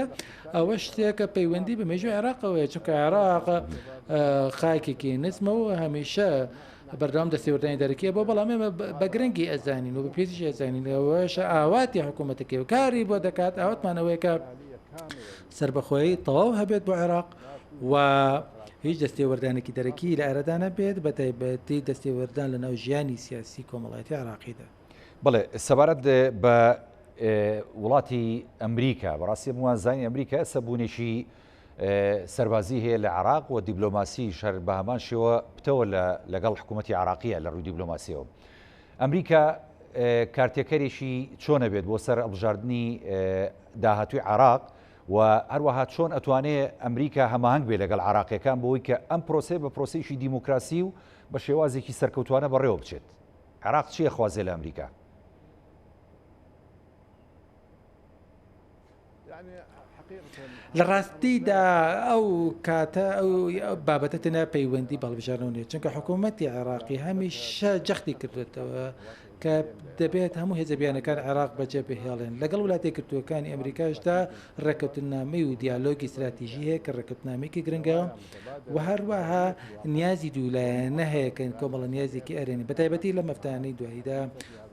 ئەوە شتێکە پەیوەندی بە مێژووی عێراقەوە هەیە، چونکە عێراق خاکێکی نزمە و هەمیشە بەردەوام دەستێوەردانی دەرەکیە بۆ بەڵام ئێمە بە گرنگی ئەزانین و بە پێویستیش ئەزانین ئەوەش ئاواتی حکوومەتەکەی و کاری بۆ دەکات ئاواتمان ئەوەیە کە سەربەخۆیی تەواو هەبێت بۆ عێراق و هیچ دەستێوەردانێکی دەرەکی لە ئارادا نەبێت بە تایبەتی دەستێوەردان لە ناو ژیانی سیاسی کۆمەڵایەتی عێراقیدا. بەڵێ سەبارەت بە وڵاتی ئەمریکا بەڕاستی هەمووان زانین ئەمریکا ئێستا بوونێکی سەربازی هەیە لە عراق و دیبلۆماسی شەر بە هەمان شێوە پتەوە لەگەڵ حکوومەتی عراقیە لە ڕووی دیبلۆماسیەوە ئەمریکا کارتێکەرێکی چۆنە بێت بۆ سەر هەڵبژاردنی داهاتوی عراق و هەروەها چۆن ئەتوانێ ئەمریکا هەماهەنگ بێ لەگەڵ عراقیەکان بۆی کە ئەم پرۆسەیە بە پرۆسەیەکی دیموکراسی و بە شێوازێکی سەرکەوتوانە بەڕێوە بچێت عێراق چی ئەخوازێ لە ئەمریکا؟ لە ڕاستیدا ئەو کاتە ئەو بابەتە تەنیا پەیوەندی بە هەڵبژاردنەوە نییە چونکە حکوومەتی عێراقی هەمیشە جەختی کردوێتەوە کە دەبێت هەموو هێزە بیانەکان عێراق بەجێ بهێڵێن لەگەڵ وڵاتە یەکگرتووەکانی ئەمریکاشدا ڕێککەوتننامەی و دیالۆگی ستراتیژی هەیە کە ڕێککەوتنامەیەکی گرنگە و هەروەها نیازی دوولایەنە هەیە کە کۆمەڵە نیازێکی ئەرێنی بەتایبەتی لەم هەفتانەی دواییدا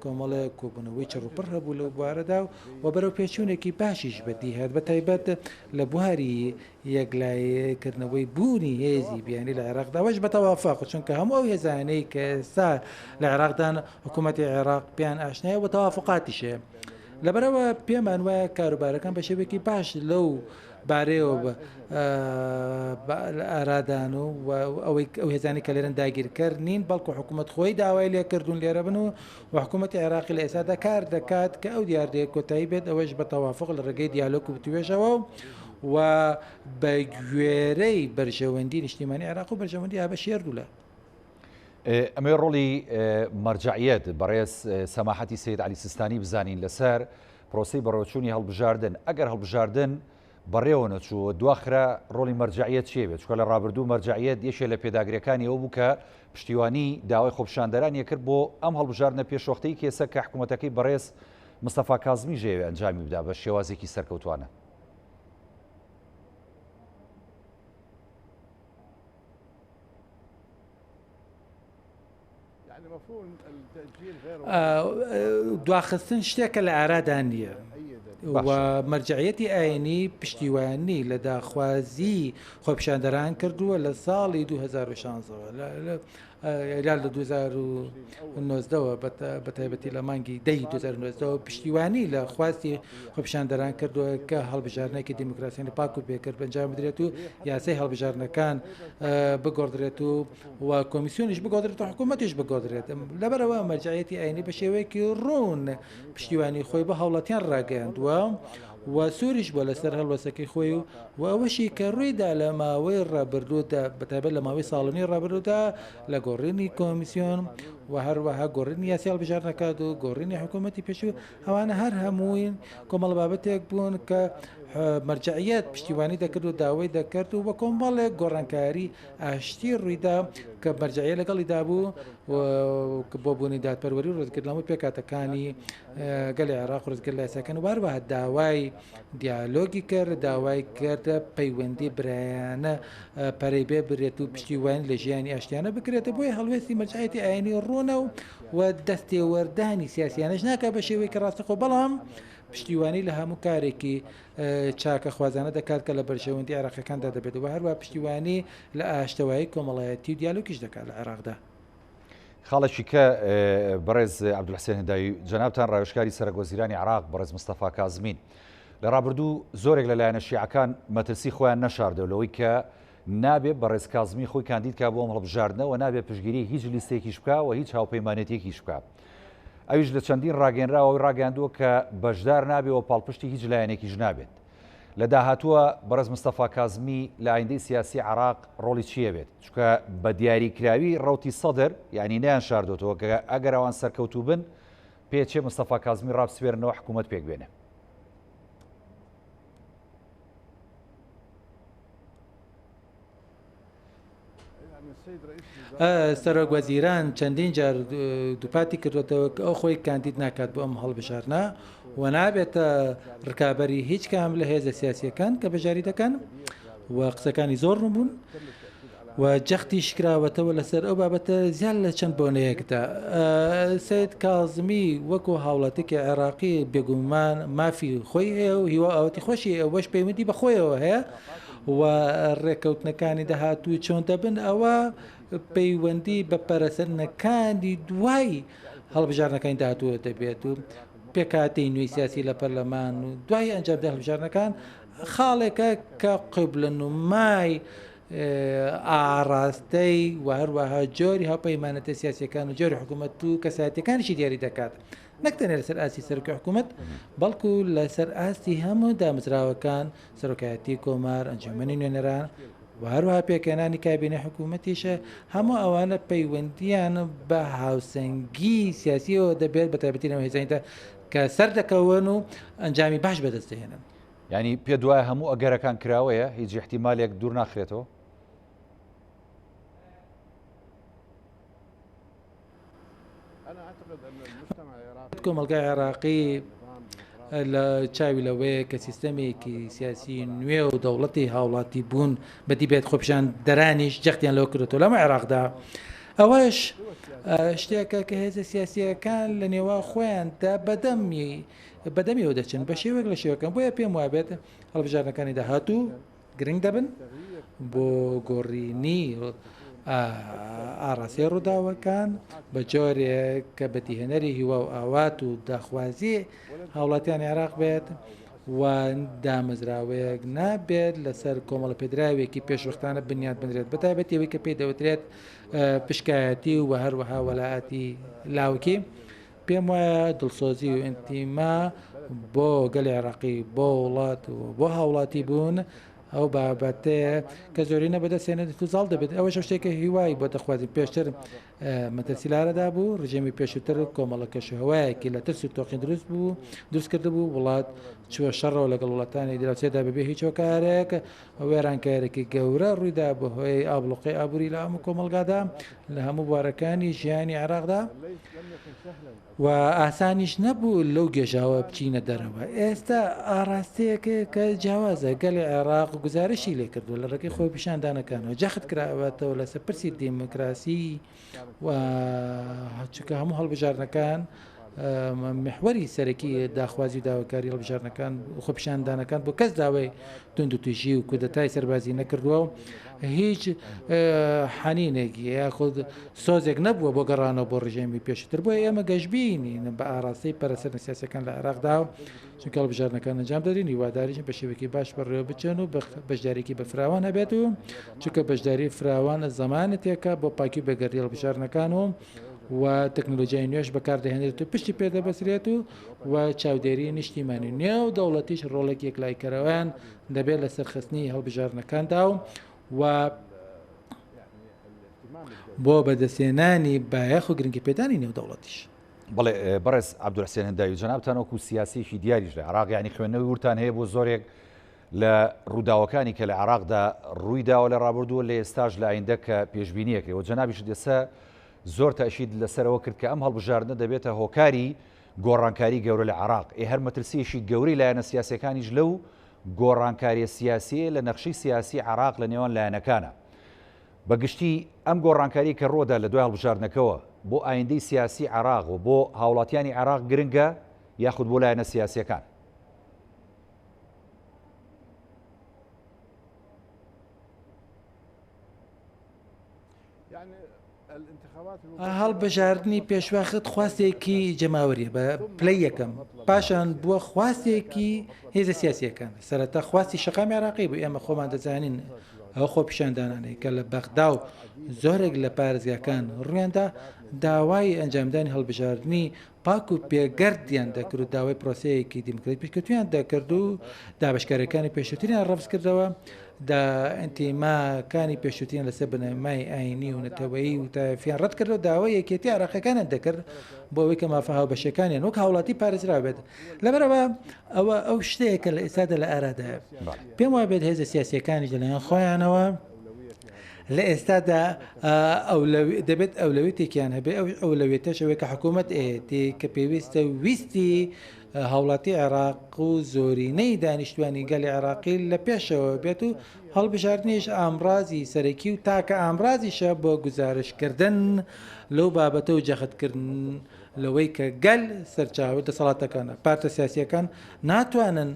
کۆمەڵێک کۆبوونەوەی چڕوپڕ هەبوو لەو بوارەدا و بەرەو پێچوونێکی باشیش بەدی هات بەتایبەت لە بواری یەکلاییکردنەوەی بوونی هێزی بیانی لە عێراقدا ئەوەش بە تەوافق چونکە هەموو ئەو هێزانەی کە ئێستا لە عێراقدان حکوومەتی عێراق پێیان ئاشنایە و تەوافقاتیش هەیە. لەبەرئەوە پێمان وایە کاروبارەکان بە شێوەیەکی باش لەو بارەیەوە لە ئارادان و ئەوەی ئەو هێزانەی کە لێرەن داگیرکەر نین، بەڵکو حکوومەت خۆی داوای لێکردوون لێرە بن و حکوومەتی عێراقی لە ئێستادا کار دەکات کە ئەو دیاردەیە کۆتایی بێت، ئەوەش بە تەوافوق لە ڕێگەی دیالۆگ و وتوێژەوە و بە گوێرەی بەرژەوەندی نیشتیمانی عێراق و بەرژەوەندی هاوبەشی هەردوولا. ئەمەوێ ڕۆڵی مەرجەعیەت بەڕێز سەماحەتی سەید عەلی سیستانی بزانین لەسەر پرۆسەی بەڕێوەچوونی هەڵبژاردن، ئەگەر هەڵبژاردن بەڕێوە نەچوو و دواخرا ڕۆڵی مەرجەعیەت چیە بێت؟ چونکە لە ڕابردوو مەرجەعیەت یەکێ لە پێداگرەکانی ئەوە بوو کە پشتیوانی داوای خۆپیشاندەرانی کرد بۆ ئەم هەڵبژاردنە پێشوەختەی کێسە کە حکوومەتەکەی بەڕێز مستەفا کازمی ژەیەوێ ئەنجامی بدا بە شێوازێکی سەرکەوتوانە. دواخستن شتێکە لە ئارادا نییە و مەرجعیەتی ئاینی پشتیوانی لە داخوازی خۆپیشاندەران کردووە لە ساڵی 2016ەوە لە 2019ەوە بە تایبەتی لە مانگی دەی 2019ەوە پشتیوانی لە خواستی خۆپیشاندەران کردووە کە هەڵبژاردنێکی دیموکراسیانە پاک و بێگەرد ئەنجام بدرێت و یاسای هەڵبژاردنەکان بگۆڕدرێت و و کۆمیسیۆنیش بگۆڕدرێت و حکوومەتیش بگۆڕدرێت. لەبەرئەوە مەرجەعیەتی ئایینی بە شێوەیەکی ڕوون پشتیوانی خۆی بۆ هاوڵاتیان ڕاگەیاندووە و سووریش بووە لەسەر هەڵوێستەکەی خۆی و و ئەوەشی کە ڕوویدا لە ماوەی ڕابردوودا بەتایبەت لە ماوەی ساڵ و نیوی ڕابردوودا لە گۆڕینی کۆمیسیۆن و هەروەها گۆڕینی یاسای هەڵبژاردنەکات و گۆڕینی حکوومەتی پێشوو ئەوانە هەر هەمووی کۆمەڵە بابەتێک بوون کە مەرجەعیەت پشتیوانی دەکرد و داوای دەکرد و بە کۆمەڵێک گۆڕانکاری ئاشتی ڕوویدا کە مەرجەعیە لەگەڵیدا بوو بۆ بوونی دادپەروەری و ڕێزگرتن لە هەموو پێکهاتەکانی گەلی عێراق و ڕێزگرتن لە یاساکان و هەروەها داوای دیالۆگی کرد، داوای کرد پەیوەندی برایانە پەرەی پێ بدرێت و پشتیوانی لە ژیانی ئاشتیانە بکرێت، بۆیە هەڵوێستی مەرجەعیەتی ئایینی ڕوونە و دەستێوەردانی سیاسیانەش ناکات بە شێوەیەکی ڕاستەخۆ، بەڵام پشتیوانی لە هەموو کارێکی چاکەخوازانە دەکات کە لە بەرژەوەندی عێراقیەکاندا دەبێت و هەروەها پشتیوانی لە ئاشتەوایی کۆمەڵایەتی و دیالۆگیش دەکات لە عێراقدا. خاڵێکی کە بەڕێز عەبدولحسێن هنداوی جەنابتان ڕاوێژکاری سەرەک وەزیرانی عێراق بەڕێز مستەفا کازمین لە ڕابردوو زۆرێک لە لایەنە شیعەکان مەترسی خۆیان نەشاردەوە لەوەی کە نابێ بەڕێز کازمی خۆی کاندید کا بۆ ئەم هەڵبژاردنە و نابێ پشتگیری هیچ لیستێکیش بکا و هیچ هاوپەیمانێتیەکیش بکا. ئەویش لە چەندین ڕاگەیەنراوە ئەوەی ڕاگەیاندووە کە بەشدار نابێ و پاڵپشتی هیچ لایەنێکیش نابێت. لە داهاتووە بەڕێز مستەفا کازمی لە ئایندەی سیاسی عێراق ڕۆڵی چی ئەبێت؟ چونکە بە دیاریکراوی ڕەوتی سەدر یانی نەیانشاردۆتەوە کە ئەگەر ئەوان سەرکەوتوو بن پێچێ مستەفا کازمی ڕابسپێرنەوە حکوومەت پێک بێنێ. سەرۆک وەزیران چەندین جار دووپاتی کردوێتەوە کە ئەو خۆی کاندید ناکات بۆ ئەم هەڵبژاردنە و نابێتە ڕکابەری هیچ کام لە هێزە سیاسیەکان کە بەشداری دەکەن و قسەکانی زۆر ڕوون بوون و جەختیش کراوەتەوە لەسەر ئەو بابەتە زیاد لە چەند بۆنەیەکدا. سەید کازمی وەکو هاوڵاتیکی عێراقی بێگومان مافی خۆی هەیە و هیوا ئاواتی خۆشی ئەوەش پەیوەندی بە خۆیەوە هەیە و ڕێککەوتنەکانی داهاتوو چۆن دەبن ئەوە پەیوەندی بە پەرەسەندنەکانی دوای هەڵبژاردنەکانی داهاتووە دەبێت و پێکهاتەی نوێی سیاسی لە پەرلەمان و دوای ئەنجامدانی هەڵبژاردنەکان خاڵێکە کە قیبلەنمای ئاڕاستەی و هەروەها جۆری هاوپەیمانەتە سیاسیەکان و جۆری حکوومەت و کەسایەتیەکانیشی دیاری دەکات نەک تەنیا لەسەر ئاستی سەرۆکی حکوومەت بەڵکو لەسەر ئاستی هەموو دامەزراوەکان سەرۆکایەتی کۆمار ئەنجومەنی نوێنەران و هەروەها پێکهێنانی کابینەی حکوومەتیشە هەموو ئەوانە پەیوەندیان بە هاوسەنگی سیاسیەوە دەبێت بە تایبەتی لەو هێزانیدا کە سەردەکەون و ئەنجامی باش بەدەست دەهێنن. یانی پێت وایە هەموو ئەگەرەکان کراوەیە هیچ ئیحتیمالێک دوور ناخرێتەوە؟ کۆمەڵگای عێراقی لە چاوی لەوەیە کە سیستەمێکی سیاسی نوێ و دەوڵەتی هاوڵاتی بوون بەدی بێت خۆپیشان دەرانیش جەختیان لەوە کردێتەوە لەمە عێراقدا ئەوەش شتێکە کە هێزە سیاسیەکان لە نێوان خۆیاندا بەدەمی بەدەمیەوە دەچن بە شێوەیەک لە شێوەکان بۆیە پێم وابێت هەڵبژاردنەکانی داهاتوو گرنگ دەبن بۆ گۆڕینی ئاڕاستەی ڕووداوەکان بە جۆرێک کە بەدیهێنەری هیوا و ئاوات و داخوازی هاوڵاتیانی عێراق بێت. و دامەزراوەیەک نابێت لەسەر کۆمەڵە پێدراوێکی پێشوەختانە بنیات بنرێت بەتایبەتی ئەوەی کە پێی دەوترێت پشکایەتی و هەروەها وەلائەتی لاوکی. پێم وایە دڵسۆزی و ئینتیما بۆ گەلی عێراقی، بۆ وڵات و بۆ هاوڵاتی بوون ئەو بابەتەیە کە زۆرینە بەدەستهێنێت و زاڵ دەبێت. ئەوەش ئەو شتێکە هیوای بۆ دەخوازین. پێشتر مەترسی لارەدا بوو، ڕژێمی پێشووتر کۆمەڵە کەشوهەوایەکی لە ترس و تۆقین دروست بوو، دروست کردبوو، وڵات چووە شەڕەوە لەگەڵ وڵاتانی دراوسێدا بەبێ هیچ هۆکارێک، وێرانکارییەکی گەورە ڕوویدا بەهۆی ئابڵوقەی ئابووری لە هەموو کۆمەڵگادا، لە هەموو بوارەکانی ژیانی عێراقدا و ئاسانیش نەبوو لەو گێژاوە بچینە دەرەوە. ئێستا ئاڕاستەیەک کە جیاوازە، گەلی عێراق گوزارشی لێکردووە لە ڕێگەی خۆپیشاندانەکانەوە، جەخت کراوەتەوە لەسەر پرسی دیموکراسی و چونکە هەموو هەڵبژاردنەکان میحوەری سەرەکی داخوازی و داواکاری هەڵبژاردنەکان خۆپیشاندانەکان بۆ کەس داوای توندوتیژی و کودەتای سەربازی نەکردووە و هیچ حەنینێک یاخود سۆزێک نەبووە بۆ گەڕانەوە بۆ ڕژێمی پێشتر بۆیە ئێمە گەشببینین بە ئاراستەی پەرەسەندنە سیاسەکان لە عێراقدا و چونکە هەڵبژاردنەکان ئەنجام دەدرێن هیواداریشین بە شێوەیەکی باش بەڕێوە بچن و بەشداریی بەفراوان هەبێت و چونکە بەشداری فراوان زەمانەتێکە بۆ پاکی و بێگەردی هەڵبژاردنەکان و و تەکنەلۆژیای نوێش بەکاردەهێنرێت و پشتی پێدەبەسترێت و و چاودێری نیشتیمانی نێو دەوڵەتیش ڕۆڵێکی یەکلاییکەرەوەیان دەبێت لە سەرخستنی هەڵبژاردنەکاندا و و بۆ بەدەستهێنانی بایەخ و گرنگیپێدانی نێودەوڵەتیش. بەڵێ بەڕێز عەبدولحسێن هنداوی جەنابتان وەکو سیاسیەکی دیاریش لە عێراق یانی خوێندنەوەی وردتان هەیە بۆ زۆرێک لە ڕووداوەکانی کە لە عێراقدا ڕووی داوە لە ڕابردووە لە ئێستاش لە ئایندە کە پێشبینیەکرێ و جەنابیشت ئێستا زۆر تەئکید لەسەرەوە کرد کە ئەم هەڵبژاردنە دەبێتە هۆکاری گۆڕانکاری گەورە لە عێراق ئێ هەر مەترسیەکی گەورەی لایەنە سیاسیەکانیش لەو گۆڕانکاریە سیاسیەیە لە نەخشەی سیاسی عێراق لە نێوان لایەنەکانە بە گشتی ئەم گۆڕانکاریەی کە ڕووەدا لە دوای هەڵبژاردنەکەوە بۆ ئایندەی سیاسی عێراق و بۆ هاوڵاتیانی عێراق گرنگە یاخود بۆ لایەنە سیاسیەکان؟ هەڵبژاردنی پێشوەخت خواستێکی جەماوەریە بە پلەی یەکەم، پاشان بووە خواستێکی هێزە سیاسیەکان، سەرەتا خواستی شەقامی عێراقی بوو، ئێمە خۆمان دەزانین ئەو خۆپیشاندانانەی کە لە بەغدا و زۆرێک لە پارێزگاکان ڕوویاندا داوای ئەنجامدانی هەڵبژاردنی پاک و بێگەردیان دەکرد و داوای پرۆسەیەکی دیموکراتی پێشکەوتویان دەکرد و دابەشکاریەکانی پێشووتریان ڕەفز کردەوە دا ئینتیماکانی پێشووتریان لەسەر بنەمای ئاینی و نەتەوەیی و تایفیان ڕەت کردەوە داوای یەکێتی عێراقیەکانیان دەکرد بۆ ئەوەی کە مافە هاوبەشەکانیان وەک هاوڵاتی پارێزراو بێت لەبەرئەوە ئەوە ئەو شتەیە کە لە ئێستادا لە ئارادایە پێم وابێت هێزە سیاسیەکانیش لەلایەن خۆیانەوە لە ئێستادا دەبێت ئەولەویتێکیان هەبێ ئەو ئەولەویەتەش ئەوەیە کە حکوومەت ئەیەتی کە پێویستە ویستی هاوڵاتی عێراق و زۆرینەی دانیشتوانی گەلی عێراقی لە پێشەوە بێت و هەڵبژاردنیش ئامرازی سەرەکی و تاکە ئامرازیشە بۆ گوزارشتکردن لەو بابەتە و جەختکردن لەوەی کە گەل سەرچاوەی دەسەڵاتەکانە، پارتە سیاسییەکان ناتوانن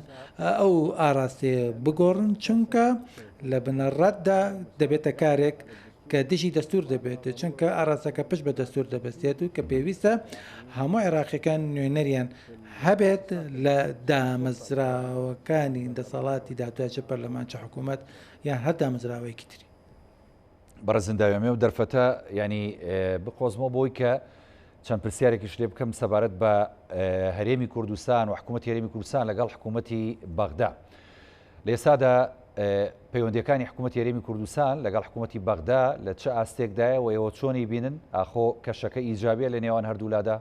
ئەو ئاراستەیە بگۆڕن، چونکە لە بنەڕەتدا دەبێتە کارێک کە دژی دەستوور دەبێت، چونکە ئاراستەکە پشت بە دەستوور دەبەستێت و کە پێویستە هەموو عێراقییەکان نوێنەریان هەبێت لە دامەزراوەکانی دەسەڵاتی دادوەری، چ پەرلەمان، چ حکوومەت یان هەر دامەزراوەیەکی تری. بەڕێز زنداوی ئەمەوێ ئەو دەرفەتە ینی بقۆزمەوە بۆی کە چەند پرسیارێکیش لێ بکەم سەبارەت بە هەرێمی کوردستان و حکوومەتی هەرێمی کوردستان لەگەڵ حکوومەتی بەغدا. لە ئێستادا پەیوەندیەکانی حکوومەتی هەرێمی کوردستان لەگەڵ حکوومەتی بەغدا لە چ ئاستێکدایە و ئێوە چۆنی بینن ئاخۆ کەشەکە ئیجابیە لە نێوان هەردوولادا؟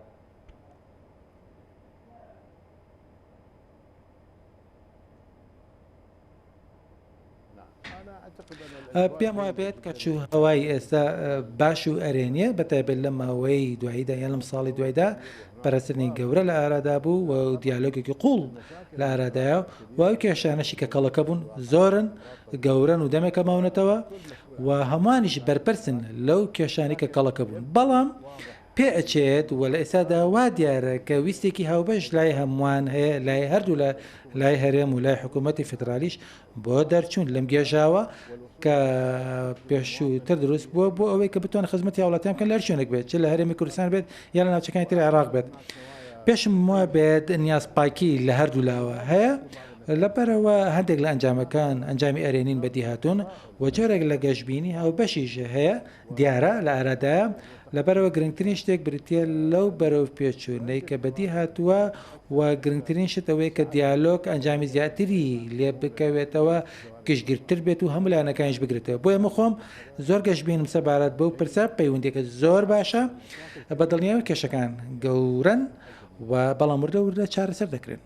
پێم وابێت کە چوو هەوای ئێستا باش و ئەرێنیە بە تایبەت لە ماوەی دواییدا یان لەم ساڵی دوایدا پەرەسەندنی گەورە لە ئارادا بوو و دیالۆگێکی قوڵ لە ئارادایە و ئەو کێشانەشی کە کەڵەکە بوون زۆرن گەورەن و دەمێکە ماونەتەوە و هەمووانیش بەرپرسن لەو کێشانی کە کەڵەکە بوون بەڵام پێ ئەچێت و لە ئێستادا وا دیارە کە ویستێکی هاوبەش لای هەمووان هەیە لای هەردوو لە لای هەرێم و لای حکوومەتی فیدرالیش بۆ دەرچوون لەم گێژاوە کە پێشووتر دروست بووە بۆ ئەوەی کە بتوان خزمەتی هاوڵاتیان بکەن لە هەر شوێنێک بێت چ لە هەرێمی کوردستان بێت یا لە ناوچەکانی تری عێراق بێت پێشم وا بێت نیازپاکی لە هەردوو لاوە هەیە. لەبەرئەوە هەندێک لە ئەنجامەکان ئەنجامی ئەرێنین بەدیهاتوون و جۆرێک لە گەشبینی هاوبەشیش هەیە دیارە لە ئارادایە، لەبەرئەوە گرنگترین شتێک بریتییە لەو بەرەوپێشچوونەی کە بەدی هاتووە و گرنگترین شت ئەوەیە کە دیالۆگ ئەنجامی زیاتری لێ بکەوێتەوە، گشتگرتر بێت و هەموو لایەنەکانیش بگرێتەوە. بۆیە من خۆم زۆر گەشبینم سەبارەت بەو پرسە، پەیوەندییەکە زۆر باشە، بە دڵنیایەوە کێشەکان گەورەن و بەڵام وردە وردە چارەسەر دەکرێن.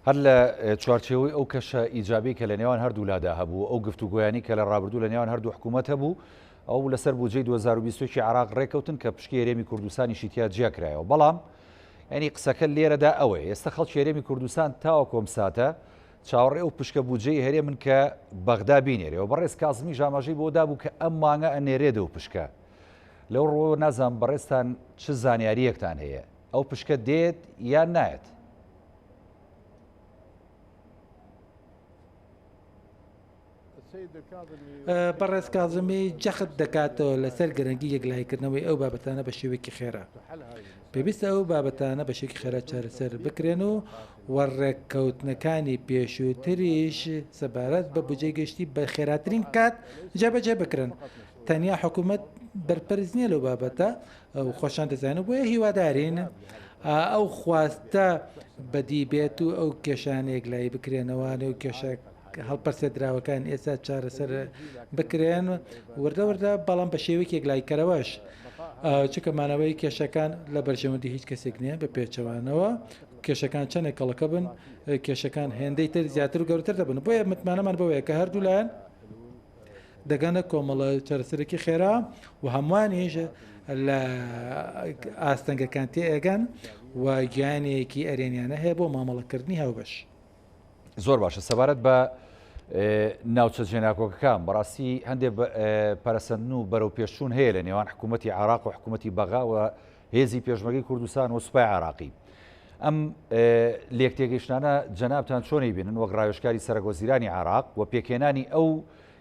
هەر لە چوارچێوەی ئەو کەشە ئیجابیەی کە لە نێوان هەردوولادا هەبوو، ئەو گفتوگۆیانەی کە لە ڕابردوو لە نێوان هەردوو حکوومەت هەبوو، ئەو لەسەر بودجەی 2021 عێراق ڕێککەوتن کە پشکی هەرێمی کوردستانیشی تیا جیا کرایەوە. بەڵام یانی قسەکە لێرەدا ئەوەیە ئێستا خەڵکی هەرێمی کوردستان تاوەکو ئەم ساتە چاوەڕێ ئەو پشکە بودجەی هەرێمن کە بەغدا بینێرێ و بەڕێز کازمیش ئاماژەی بۆ دابوو کە ئەم مانگە ئەنێرێت ئەو پشکە. لەو ڕووەوە نازانم بەڕێزتان چ زانیارییەکتان هەیە؟ ئەو پشکە دێت یان نایەت؟ بەڕێز کازمی جەخت دەکاتەوە لەسەر گرنگی یەکلاییکردنەوەی ئەو بابەتانە بە شێوەیەکی خێرا. پێویستە ئەو بابەتانە بە شێوەیەکی خێرا چارەسەر بکرێن و و ڕێککەوتنەکانی پێشووتریش سەبارەت بە بودجەی گشتی بە خێراترین کات جێبەجێ بکرێن. تەنیا حکوومەت بەرپرس نییە لەو بابەتە و خۆشان دەزانن و بۆیە هیوادارین ئەو خواستە بەدی بێت و ئەو کێشانە یەکلایی بکرێنەوە و کێشە هەڵپەسێردراوەکان ئێستا چارەسەر بکرێن وردە وردە بەڵام بە شێوەیەکی یەکلاییکەرەوەش چونکە مانەوەی کێشەکان لە بەرژەوەندی هیچ کەسێک نییە بە پێچەوانەوە کێشەکان چەندێک کەڵەکە بن کێشەکان هێندەی تر زیاتر و گەورەتر دەبن بۆیە متمانەمان بەوەیە کە هەردوو لایەن دەگەنە کۆمەڵە چارەسەرێکی خێرا و هەمووانیش لە ئاستەنگەکان تێئەگەن و گیانێکی ئەرێنیانە هەیە بۆ مامەڵەکردنی هاوبەش. زۆر باشە سەبارەت بە ناوچە جێناکۆکەکان بەڕاستی هەندێک پەرەسەندن و بەرەو پێشچوون هەیە لە نێوان حکوومەتی عراق و حکوومەتی بەغا و هێزی پێشمەگەی کوردستان و سوپای عراقی ئەم لێکتێگەیشتانە جەنابتان چۆنی بینن وەک ڕاوێژکاری سەرەک وەزیرانی عراق و پێکهێنانی ئەو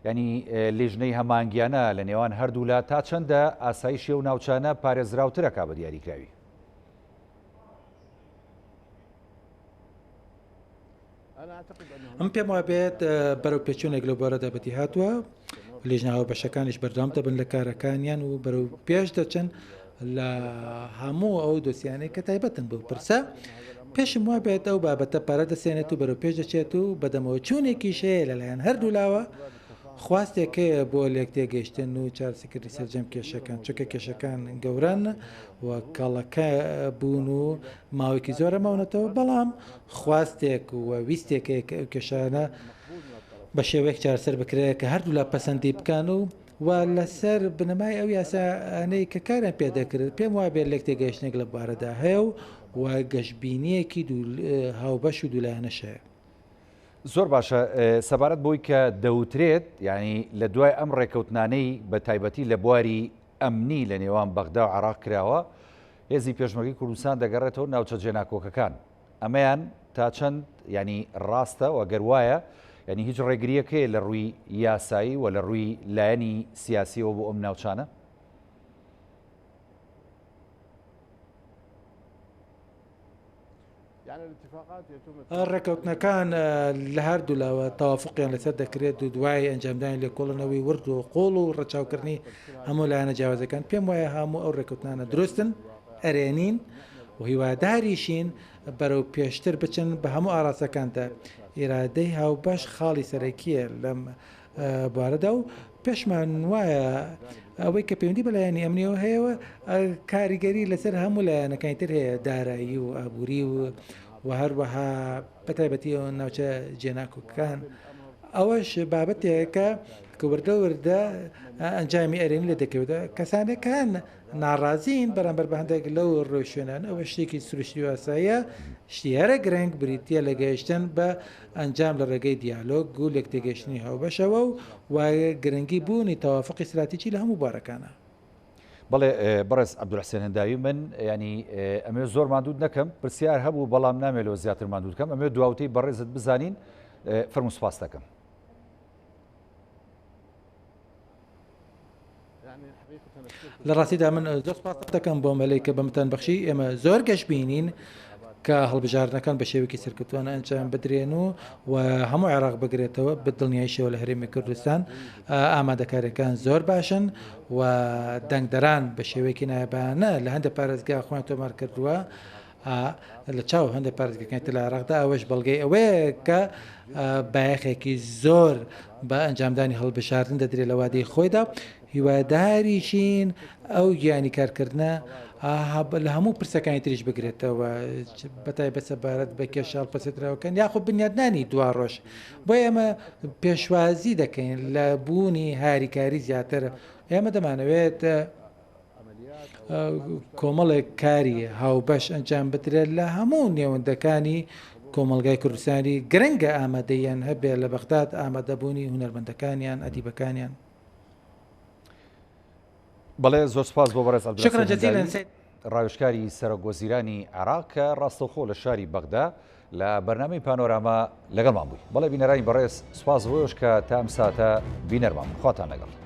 ینی لیژنەی هەمانگیانە لە نێوان هەردوولا تا چەندە ئاسایشی و ناوچانە پارێزراوترەکە بە دیاریکراوی؟ من پێم وابێت بەرەو پێچوونێک لەو بارەدا بەدی هاتووە لیژنە هاوبەشەکانیش بەردەوام دەبن لە کارەکانیان و بەرەو پێش دەچن لە هەموو ئەو دۆسیانەی کە تایبەتن بەو پرسە پێشم وا بێت ئەو بابەتە پەرە دەسێنێت و بەرەو پێش دەچێت و بەدەمەوە چوونێکیش هەیە لەلایەن هەردوو لاوە خواستێک هەیە بۆ لێکتێگەیشتن و چارەسەرکردنی سەرجەم کێشەکان چونکە کێشەکان گەورەن و کەڵەکە بوون و ماوەیەکی زۆرە ماونەتەوە، بەڵام خواستێک و ویستێک هەیە کە ئەو کێشانە بە شێوەیەک چارەسەر بکرێت کە هەردوولا پەسەندی بکەن و و لەسەر بنەمای ئەو یاسانەی کە کاریان پێ دەکرێت پێم وابێت لێک تێگەیشتنێک لە بوارەدا هەیە و و گەشبینییەکی هاوبەش و دوولایەنەش هەیە. زۆر باشە سەبارەت بۆی کە دەوترێت یعنی لە دوای ئەم ڕێکەوتنانەی بە تایبەتی لە بواری ئەمنی لە نێوان بەغدا و عێراق کراوە هێزی پێشمەرگەی کوردستان دەگەڕێتەوە ناوچە جێناکۆکەکان ئەمەیان تا چەند ینی ڕاستە و گەر وایە ینی هیچ ڕێگریەک هەیە لە ڕووی یاسایی و لە ڕووی لایەنی سیاسیەوە بۆ ئەم ناوچانە؟ ڕێککەوتنەکان لە هەردوولاوە تەوافقیان لەسەر دەکرێت و دوای ئەنجامدانی لێکۆڵینەوەی ورد و قوڵ و ڕەچاوکردنی هەموو لایەنە جیاوازەکان پێم وایە هەموو ئەو ڕێککەوتنانە دروستن، ئەرێنین و هیواداریشین بەرەو پێشتر بچن بە هەموو ئاراستەکاندا. ئیرادەی هاوبەش خاڵی سەرەکییە لەم بوارەدا و پێشمان وایە ئەوەی کە پەیوەندی بە لایەنی ئەمنیەوە هەیە کاریگەری لەسەر هەموو لایەنەکانی تر هەیە دارایی و ئابووری و و هەروەها بە تایبەتی ناوچە جێناکۆکەکان ئەوەش بابەتێکە کە وردە وردە ئەنجامی ئەرێنی لێ دەکەوێت کەسانێک هەن ناڕازین بەرامبەر بە هەندێک لەو ڕێوشوێنانە، ئەوە شتێکی سروشتی و ئاساییە، شتی هەرە گرنگ بریتییە لە گەیشتن بە ئەنجام لە ڕێگەی دیالۆگ و لێکتێگەیشتنی هاوبەشەوە و گرنگی بوونی تەوافوقی ستراتیجی لە هەموو بوارەکانا. بەڵێ بەڕێز عەبدولحسێن هنداوی من ینی ئەمێ زۆر ماندووت نەکەم پرسیار هەبوو بەڵام نامێ لەوە زیاتر ماندووت کەم ئەمێ دواوتەی بەڕێزت بزانین فەرموو سپاس دەکەم. لە ڕاستیدا من زۆر سپاست دەکەم بۆ مەلەی کە بەمتان بەخشی ئێمە زۆر گەشببینین. کە هەڵبژاردنەکان بە شێوەیەکی سەرکەوتووانە ئەنجام بدرێن و و هەموو عێراق بگرێتەوە، بە دڵنیاییشەوە لە هەرێمی کوردستان ئامادەکارییەکان زۆر باشن و دەنگدەران بە شێوەیەکی نایابانە لە هەندێک پارێزگا خۆیان تۆمار کردووە لە چاو هەندێک پارێزگەکانی تر لە عێراقدا، ئەوەش بەڵگەی ئەوەیە کە بایەخێکی زۆر بە ئەنجامدانی هەڵبژاردن دەدرێت لە وادەی خۆیدا. هیواداریشین ئەو گیانی کارکردنە لە هەموو پرسەکانی تریش بگرێتەوە بەتایبەت سەبارەت بە کێشە هەڵپەسێردراوەکان یاخود بنیادنانی دواڕۆژ. بۆیە ئێمە پێشوازی دەکەین لە بوونی هاریکاری زیاتر. ئێمە دەمانەوێت کۆمەڵێک کاری هاوبەش ئەنجام بدرێت لە هەموو نێوەندەکانی کۆمەڵگای کوردستانی گرنگە ئامادەیان هەبێت لە بەغداد ئامادەبوونی هونەرمەندەکانیان ئەدیبەکانیان. بەڵێ زۆر سپاس بۆ بەڕێز عەبدولعەزیز ڕاوێژکاری سەرۆک وەزیرانی عێراق کە ڕاستەوخۆ لە شاری بەغدا لە بەرنامەی پانۆراما لەگەڵمان بووی. بەڵێ بینەرانی بەڕێز سپاس بۆش کە تا ئەم ساتە بینەرمان بوون. خواتان لەگەڵ.